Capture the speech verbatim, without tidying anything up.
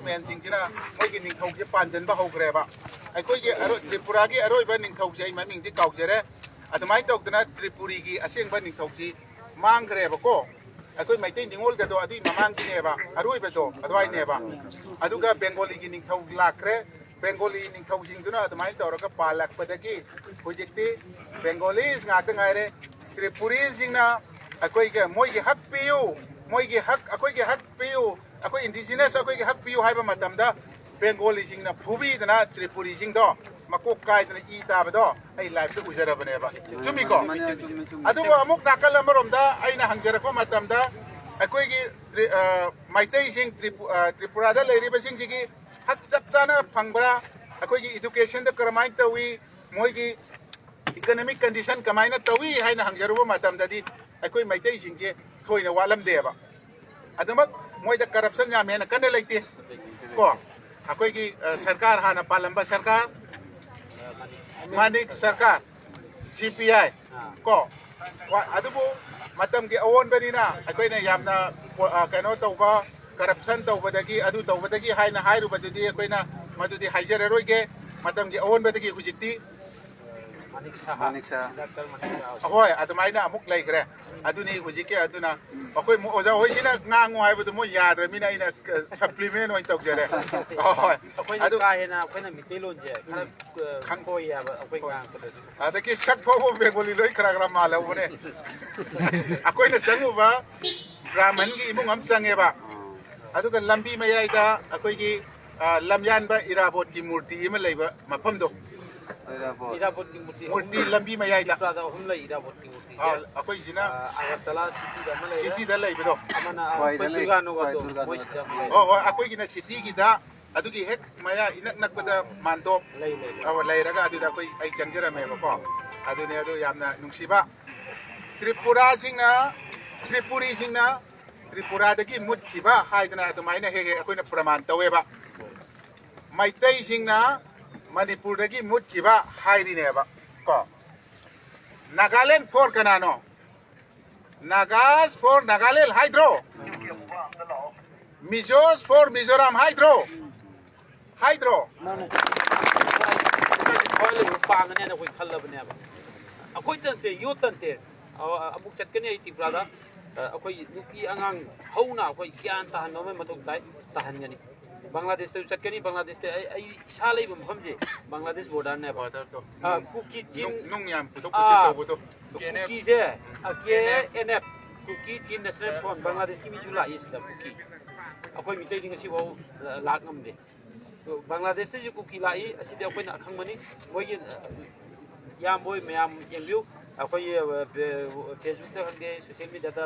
ꯃꯦꯟꯁꯤꯡꯁꯤꯅ ꯃꯣꯏꯒꯤ ꯅꯤꯡꯊꯧꯁꯦ ꯄꯥꯟꯁꯤꯟꯕ ꯍꯧꯈ꯭ꯔꯦꯕ꯫ ꯑꯩꯈꯣꯏꯒꯤ ꯑꯔꯣꯏ-, ꯇ꯭ꯔꯤꯄꯨꯔꯥꯒꯤ ꯑꯔꯣꯏꯕ ꯅꯤꯡꯊꯧꯁꯦ ꯑꯩ ꯃꯃꯤꯡꯗꯤ ꯀꯥꯎꯖꯔꯦ꯫ ꯑꯗꯨꯃꯥꯏꯅ ꯇꯧꯗꯅ ꯇ꯭ꯔꯤꯄꯨꯔꯤꯒꯤ ꯑꯁꯦꯡꯕ ꯅꯤꯡꯊꯧꯁꯤ ꯃꯥꯡꯈ꯭ꯔꯦꯕꯀꯣ꯫ ꯑꯩꯈꯣꯏ ꯃꯩꯇꯩ ꯅꯤꯉꯣꯜꯒꯗꯣ ꯑꯗꯨꯏ ꯃꯃꯥꯡꯒꯤꯅꯦꯕ, ꯑꯔꯣꯏꯕꯗꯣ ꯑꯗꯨꯋꯥꯏꯅꯦꯕ꯫ ꯑꯗꯨꯒ ꯕꯦꯡꯒꯣꯂꯤꯒꯤ ꯅꯤꯡꯊꯧ ꯂꯥꯛꯈ꯭ꯔꯦ꯫ ꯕꯦꯡꯒꯣꯂꯤ ꯅꯤꯡꯊꯧꯁꯤꯡꯗꯨꯅ ꯑꯗꯨꯃꯥꯏꯅ ꯇꯧꯔꯒ ꯄꯥꯜꯂꯛꯄꯗꯒꯤ ꯍꯧꯖꯤꯛꯇꯤ ꯕꯦꯡꯒꯣꯂꯤꯁ ꯉꯥꯛꯇ ꯉꯥꯏꯔꯦ꯫ ꯇ꯭ꯔꯤꯄꯨꯔꯤꯁꯤꯡꯅ ꯑꯩꯈꯣꯏꯒꯤ, ꯃꯣꯏꯒꯤ ꯍꯛ ꯄꯤꯌꯨ, ꯃꯣꯏꯒꯤ ꯍꯛ, ꯑꯩꯈꯣꯏꯒꯤ ꯍꯛ ꯄꯤꯌꯨ, ꯑꯩꯈꯣꯏ ꯏꯟꯗꯤꯖꯤꯅꯁ ꯑꯩꯈꯣꯏꯒꯤ ꯍꯛ ꯄꯤꯌꯨ ꯍꯥꯏꯕ ꯃꯇꯝꯗ ꯕꯦꯡꯒꯣꯂꯤꯁꯤꯡꯅ ꯐꯨꯕꯤꯗꯅ ꯇ꯭ꯔꯤꯄꯨꯔꯤꯁꯤꯡꯗꯣ ꯃꯀꯣꯛ ꯀꯥꯏꯗꯅ ꯏ ꯇꯥꯕꯗꯣ ꯑꯩ ꯂꯥꯏꯞꯇ ꯎꯖꯔꯕꯅꯦꯕ꯫ ꯆꯨꯝꯃꯤꯀꯣ? ꯃꯥꯅꯦ, ꯆꯨꯝꯃꯦ, ꯆꯨꯝꯃꯦ, ꯆꯨꯝꯃꯦ꯫ ꯑꯗꯨꯕꯨ ꯑꯃꯨꯛ ꯅꯥꯀꯜ ꯑꯃꯔꯣꯝꯗ ꯑꯩꯅ ꯍꯪꯖꯔꯛꯄ ꯃꯇꯝꯗ ꯑꯩꯈꯣꯏꯒꯤ ꯇ꯭ꯔꯤ-, ꯑ, ꯃꯩꯇꯩꯁꯤꯡ ꯇ꯭ꯔꯤꯄꯨ-, ꯑ, ꯇ꯭ꯔꯤꯄꯨꯔꯥꯗ ꯂꯩꯔꯤꯕꯁꯤꯡꯁꯤꯒꯤ ꯍꯛ ꯆꯞ ꯆꯥꯅ ꯐꯪꯕ꯭ꯔꯥ? ꯑꯩꯈꯣꯏꯒꯤ ꯏꯗꯨꯀꯦꯁꯟꯗ ꯀꯔꯝꯍꯥꯏꯅ ꯇꯧꯏ? ꯃꯣꯏꯒꯤ ꯏꯀꯅꯣꯃꯤꯛ ꯀꯟꯗꯤꯁꯟ ꯀꯃꯥꯏꯅ ꯇꯧꯏ ꯍꯥꯏꯅ ꯍꯪꯖꯔꯨꯕ ꯃꯇꯝꯗꯗꯤ ꯑꯩꯈꯣꯏ ꯃꯩꯇꯩꯁꯤꯡꯁꯦ ꯊꯣꯏꯅ ꯋꯥꯠꯂꯝꯗꯦꯕ꯫ ꯑꯗꯨꯃꯛ ꯃꯣꯏꯗ ꯀꯔꯞꯁꯟ ꯌꯥꯝ ꯍꯦꯟꯅ ꯀꯟꯅ ꯂꯩꯇꯦ ꯀꯣ꯫ ꯑꯩꯈꯣꯏꯒꯤ, ꯑ, ꯁꯔꯀꯥꯔ, ꯍꯥꯟꯅ ꯄꯥꯜꯂꯝꯕ ꯁꯔꯀꯥꯔ, ꯃꯥꯅꯤꯛ ꯁꯔꯀꯥꯔ, ꯁꯤ ꯄꯤ ꯑꯥꯏ ꯀꯣ꯫ ꯋꯥ-, ꯑꯗꯨꯕꯨ ꯃꯇꯝꯒꯤ ꯑꯑꯣꯟꯕꯅꯤꯅ ꯑꯩꯈꯣꯏꯅ ꯌꯥꯝꯅ ꯄꯣ-, ꯑ, ꯀꯩꯅꯣ ꯇꯧꯕ, ꯀꯔꯞꯁꯟ ꯇꯧꯕꯗꯒꯤ, ꯑꯗꯨ ꯇꯧꯕꯗꯒꯤ ꯍꯥꯏꯅ ꯍꯥꯏꯔꯨꯕꯗꯨꯗꯤ ꯑꯩꯈꯣꯏꯅ ꯃꯗꯨꯗꯤ ꯍꯥꯏꯖꯔꯔꯣꯏꯒꯦ꯫ ꯃꯇꯝꯒꯤ ꯑꯑꯣꯟꯕꯗꯒꯤ ꯍꯧꯖꯤꯛꯇꯤ ꯃꯥꯅꯤꯛ ꯁꯍꯥ꯫ ꯃꯥꯅꯤꯛ ꯁꯍꯥ꯫ ꯗꯥꯛꯇꯔ ꯃꯥꯅꯤꯛ ꯁꯍꯥ꯫ ꯍꯣꯏ, ꯑꯗꯨꯃꯥꯏꯅ ꯑꯃꯨꯛ ꯂꯩꯈ꯭ꯔꯦ꯫ ꯑꯗꯨꯅꯤ ꯍꯧꯖꯤꯛꯀꯤ, ꯑꯗꯨꯅ ꯑꯩꯈꯣꯏ ꯃꯨ-, ꯑꯣꯖꯥ ꯍꯣꯏꯁꯤꯅ ꯉꯥꯡꯉꯨ ꯍꯥꯏꯕꯗꯨ ꯃꯣꯏ ꯌꯥꯗ꯭ꯔꯕꯅꯤꯅ ꯑꯩꯅ, ꯑ, ꯁꯄ꯭ꯂꯤꯃꯦꯟ ꯑꯣꯏꯅ ꯇꯧꯖꯔꯦ꯫ ꯍꯣꯏ꯫ ꯑꯩꯈꯣꯏꯅ ꯑꯗꯨ ꯀꯥ ꯍꯦꯟꯅ ꯑꯩꯈꯣꯏꯅ ꯃꯤꯇꯩꯂꯣꯟꯁꯦ ꯈꯔ, ꯑ, ꯈꯪ-, ꯈꯣꯏ ꯍꯥꯏꯕ ꯑꯩꯈꯣꯏ ꯍꯣꯏ꯫ ꯉꯥꯡꯉꯛꯄꯗꯁꯨ꯫ ꯑꯗꯒꯤ ꯁꯛ ꯐꯥꯎꯕ ꯕꯦꯡꯒꯣꯂꯤ ꯂꯣꯏ ꯈꯔ ꯈꯔ ꯃꯥꯜꯍꯧꯕꯅꯦ꯫ ꯑꯩꯈꯣꯏꯅ ꯆꯪꯉꯨꯕ ꯕ꯭ꯔꯥꯍꯃꯟꯒꯤ ꯏꯃꯨꯡ ꯑꯃ ꯆꯪꯉꯦꯕ꯫ ꯑꯗꯨꯒ ꯂꯝꯕꯤ ꯃꯌꯥꯏꯗ ꯑꯩꯈꯣꯏꯒꯤ, ꯑ, ꯂꯝꯌꯥꯟꯕ ꯏꯔꯥꯕꯣꯠꯀꯤ ꯃꯨꯔꯇꯤ ꯑꯃ ꯂꯩꯕ ꯃꯐꯝꯗꯣ꯫ ꯏꯔꯥꯕꯣꯠ꯫ ꯏꯔꯥꯕꯣꯠꯀꯤ ꯃꯨꯔꯇꯤ ꯃꯨꯔꯇꯤ ꯑꯍꯨꯝ ꯂꯩ꯫ ꯂꯝꯕꯤ ꯃꯌꯥꯏꯗ꯫ ꯇ꯭ꯔꯤꯄꯨꯔꯥꯗ ꯑꯍꯨꯝ ꯂꯩ ꯏꯔꯥꯕꯣꯠꯀꯤ ꯃꯨꯔꯇꯤꯁꯦ꯫ ꯑ, ꯑꯩꯈꯣꯏꯁꯤꯅ ꯑ, ꯑꯒꯔꯇꯂꯥ ꯁꯤꯇꯤꯗ ꯑꯃ ꯂꯩꯔꯦ꯫ ꯁꯤꯇꯤꯗ ꯂꯩꯕꯗꯣ꯫ ꯑꯃꯅ ꯍꯣꯏ, ꯑꯩꯈꯣꯏ ꯂꯩ꯫ ꯗꯨꯔꯒꯥꯅꯨꯒꯗꯣ ꯍꯣꯏ, ꯗꯨꯔꯒꯥꯅꯨꯒ꯫ ꯃꯣꯏ ꯁꯤꯗ ꯑꯃ ꯂꯩꯔꯦ꯫ ꯍꯣꯏ, ꯍꯣꯏ, ꯑꯩꯈꯣꯏꯒꯤꯅ ꯁꯤꯇꯤꯒꯤꯗ ꯑꯗꯨꯒꯤ ꯍꯦꯛ ꯃꯌꯥ ꯏꯅꯛ ꯅꯛꯄꯗ ꯃꯥꯟꯗꯣꯞ ꯂꯩ, ꯂꯩ, ꯂꯩ꯫ ꯑꯃ ꯂꯩꯔꯒ ꯑꯗꯨꯗ ꯑꯩꯈꯣꯏ, ꯑꯩ ꯆꯪꯖꯔꯝꯃꯦꯕꯀꯣ꯫ ꯑꯗꯨꯅꯦ, ꯑꯗꯨ ꯌꯥꯝꯅ ꯅꯨꯡꯁꯤꯕ꯫ ꯇ꯭ꯔꯤꯄꯨꯔꯥꯁꯤꯡꯅ, ꯇ꯭ꯔꯤꯄꯨꯔꯤꯁꯤꯡꯅ ꯇ꯭ꯔꯤꯄꯨꯔꯥꯗꯒꯤ ꯃꯨꯠꯈꯤꯕ ꯍꯥꯏꯗꯅ ꯑꯗꯨꯃꯥꯏꯅ ꯍꯦꯛ ꯍꯦꯛ ꯑꯩꯈꯣꯏꯅ ꯄ꯭ꯔꯃꯥꯟ ꯇꯧꯋꯦꯕ꯫ ꯃꯩꯇꯩꯁꯤꯡꯅ ꯃꯅꯤꯄꯨꯔꯗꯒꯤ ꯃꯨꯠꯈꯤꯕ ꯍꯥꯏꯔꯤꯅꯦꯕ ꯀꯣ꯫ ꯅꯥꯒꯥꯂꯦꯟ ꯐꯣꯔ ꯀꯅꯥꯅꯣ? ꯅꯥꯒꯥꯁ ꯐꯣꯔ ꯅꯥꯒꯥꯂꯦꯟ ꯍꯥꯏꯗ꯭ꯔꯣ? Mizos for Mizoram ꯍꯥꯏꯗ꯭ꯔꯣ? ꯍꯥꯏꯗ꯭ꯔꯣ? ꯊꯋꯥꯏ ꯂꯩꯕ ꯄꯥꯡꯒꯅꯦꯅ ꯑꯩꯈꯣꯏ ꯈꯜꯂꯕꯅꯦꯕ꯫ ꯑꯩꯈꯣꯏꯇ ꯅꯠꯇꯦ, ꯌꯣꯠꯇ ꯅꯠꯇꯦ꯫ ꯑ-, ꯑꯃꯨꯛ ꯆꯠꯀꯅꯤ ꯑꯩ ꯇ꯭ꯔꯤꯄꯨꯔꯥꯗ꯫ ꯑ, ꯑꯩꯈꯣꯏ ꯅꯨꯄꯤ ꯑꯉꯥꯡ ꯍꯧꯅ ꯑꯩꯈꯣꯏ ꯒ꯭ꯌꯥꯟ ꯇꯥꯍꯟꯕ ꯑꯃ ꯃꯊꯧ ꯇꯥꯏ, ꯇꯥꯍꯟꯒꯅꯤ꯫ ꯕꯪꯒ꯭ꯂꯥꯗꯦꯁꯇꯁꯨ ꯆꯠꯀꯅꯤ꯫ ꯕꯪꯒ꯭ꯂꯥꯗꯦꯁꯇ ꯑꯩ, ꯑꯩ ꯏꯁꯥ ꯂꯩꯕ ꯃꯐꯝꯁꯦ ꯕꯪꯒ꯭ꯂꯥꯗꯦꯁ ꯕꯣꯔꯗꯔꯅꯦꯕ꯫ ꯕꯣꯔꯗꯔꯗꯣ ꯑ, ꯀꯨꯀꯤ ꯆꯤꯡ, ꯅꯨꯡ ꯌꯥꯝ ꯄꯨꯊꯣꯛ ꯑꯥ, ꯄꯨꯁꯤꯟ ꯇꯧꯕꯗꯣ꯫ ꯀꯨꯀꯤꯁꯦ, ꯑ, ꯀꯦ ꯑꯦꯟ ꯑꯦꯐ, ꯀꯨꯀꯤ ꯆꯤꯟ ꯅꯦꯁꯅꯦꯜ ꯐ꯭ꯔꯣꯟꯠ, ꯕꯪꯒ꯭ꯂꯥꯗꯦꯁꯀꯤ ꯃꯤꯁꯨ ꯂꯥꯛꯏ ꯁꯤꯗ ꯀꯨꯀꯤ꯫ ꯑꯩꯈꯣꯏ ꯃꯤꯇꯩꯗꯤ ꯉꯁꯤꯐꯥꯎ, ꯑ, ꯂꯥꯛ ꯉꯝꯗꯦ꯫ ꯑꯗꯣ ꯕꯪꯒ꯭ꯂꯥꯗꯦꯁꯇꯩꯁꯨ ꯀꯨꯀꯤ ꯂꯥꯛꯏ, ꯑꯁꯤꯗꯤ ꯑꯩꯈꯣꯏꯅ ꯑꯈꯪꯕꯅꯤ꯫ ꯃꯣꯏꯒꯤ, ꯑ, ꯏꯌꯥꯝꯕ ꯍꯣꯏ ꯃꯌꯥꯝ ꯌꯦꯡꯕꯤꯌꯨ꯫ ꯑꯩꯈꯣꯏꯒꯤ, ꯑ, ꯐꯦ-, ꯐꯦꯁꯕꯨꯛꯇ ꯈꯪꯗꯦ, ꯁꯣꯁꯤꯌꯦꯜ ꯃꯤꯗꯤꯌꯥꯗ